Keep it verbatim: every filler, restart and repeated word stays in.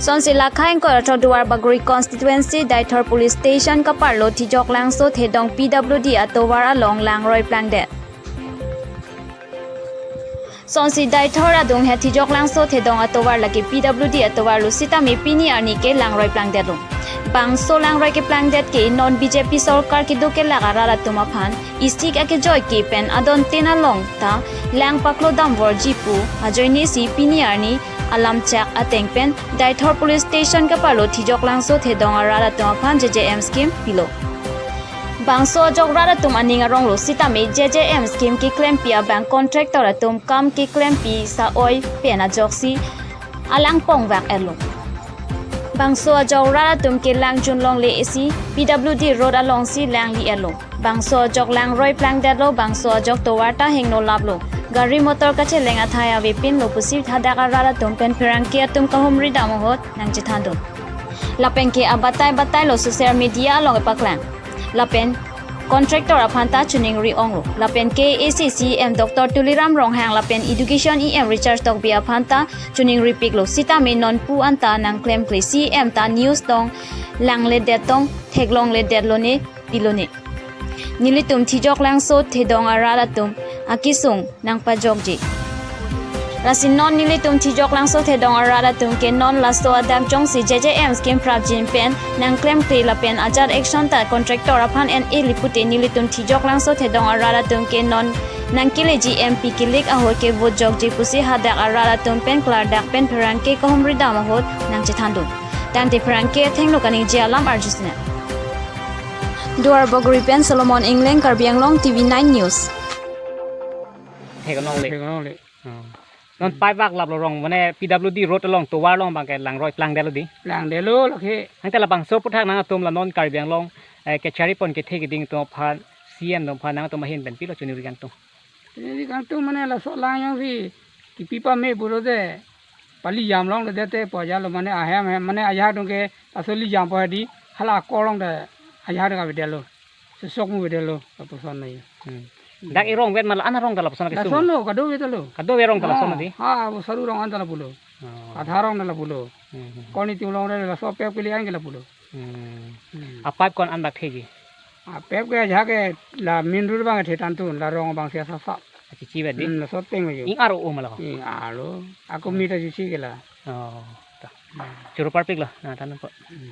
Sonsi Lakha ingkoi ra throk Duar Bagori constituency Deithor police station kaparlo Thijok Langso Thedong P W D atovar along langroi plangdet. Sonsi Deithor adunghet Thijok Langso Thedong atovar lake P W D atovar lo sitame pini arni ke langroi plangdetlo. Bangso langroi keplangdet ke non B J P sorkar kedo kelak arat atum aphan isik akejoi ke pen adon tin along ta lang paklo damvor ji pu ajoine si pini arni alam chak ateng pen Deithor police station kaparlo Thijok Langso Thedong arat atum aphan J J M scheme pilo. Bangso ajok rat atum aning aronglo sitame J J M scheme keklempi abang contractor atum kam keklempi sa-oi pen ajoksi alang pongvak-etlo. Bangso ajok rat atum ke lang junlongle isi P W D road alongsi lang li-etlo. Bangso ajok langroi plangdetlo, bangso ajok tovar ta hingno laplo. Gari motor kacheleng athai avepinlo pusi hadak arat atum pen pherangke atum kahumri dam ahut nangchethandun. Lapen ke abatai batailo social media along epaklang. Lapen contractor aphan ta choningri onglo. Lapen K A A C C E M Doctor Tuliram Ronghang lapen Education E M Richard Tokbi aphan ta choningripiklo. Sitame nonpu anta nangklemkle C E M ta news tong langledet tong theklongledetlo ne pilone. Nelitum Thijok Langso Thedong arat atum akesung nangpajokji. Lasi non nelitum Thijok Langso Thedong arat atum ke non laso adak jongsi J J M scheme prapjin pen nangklemkle lapen ajat action ta contractor aphan en-e li pute nelitum Thijok Langso Thedong arat atum ke non nangkeleji M P kilik ahut ke vote jokji pusi hadak arat atum pen klardak pen pherangke kahumri dam ahut nangchethandun. Tangte pherangke athengno kaningje alam arjusinang. Duar Bagori pen Solomon Engleng, Karbi Anglong T V nine News. Theklongle. Theklongle. Oh. Non pipe vak laplo rong, mane P W D road along, tovar along abang ke langroi plangdetlo di. Plangdetlo lake. Tangte labangso aphuthak nangtum la non Karbi Anglong, eh, kachari pon kethe keding atum aphan, C E M atum aphan nangtum ahin pen pilo choningri kangtung. Choningri kangtung mane laso lang jongsi kipi pame pulote pali jam longledet te pajalo mane ahem hem mane ajahak atum ke laso li jam po di hala akorlong te ajahak atum kavedetlo. Sosok mu vedetlo lapuson nai. Hmm. Dak erong vet ma la-an arong ta lapuson kesung. Lasonlo kadokave talo. Kadokave arong ta lason di. Ha, vo saru rong anta lapulo. Oh. Adha rong ta lapulo. Hmm, hmm. Korni timlong re laso pipe kili an ke lapulo. Hmm. Hmm. A pipe ko-an an bak theji? A pipe ke ajahak ke la main road abang the tangtun, la rong abang sia sasa. Achichi ba di? Hmm, laso teng jo. Ing aro o ma la ko? Ing aro. Ako mita chichi ke la. Oh, ta. Hmm. Choro parpiklo. Na, tangtun po. Hmm.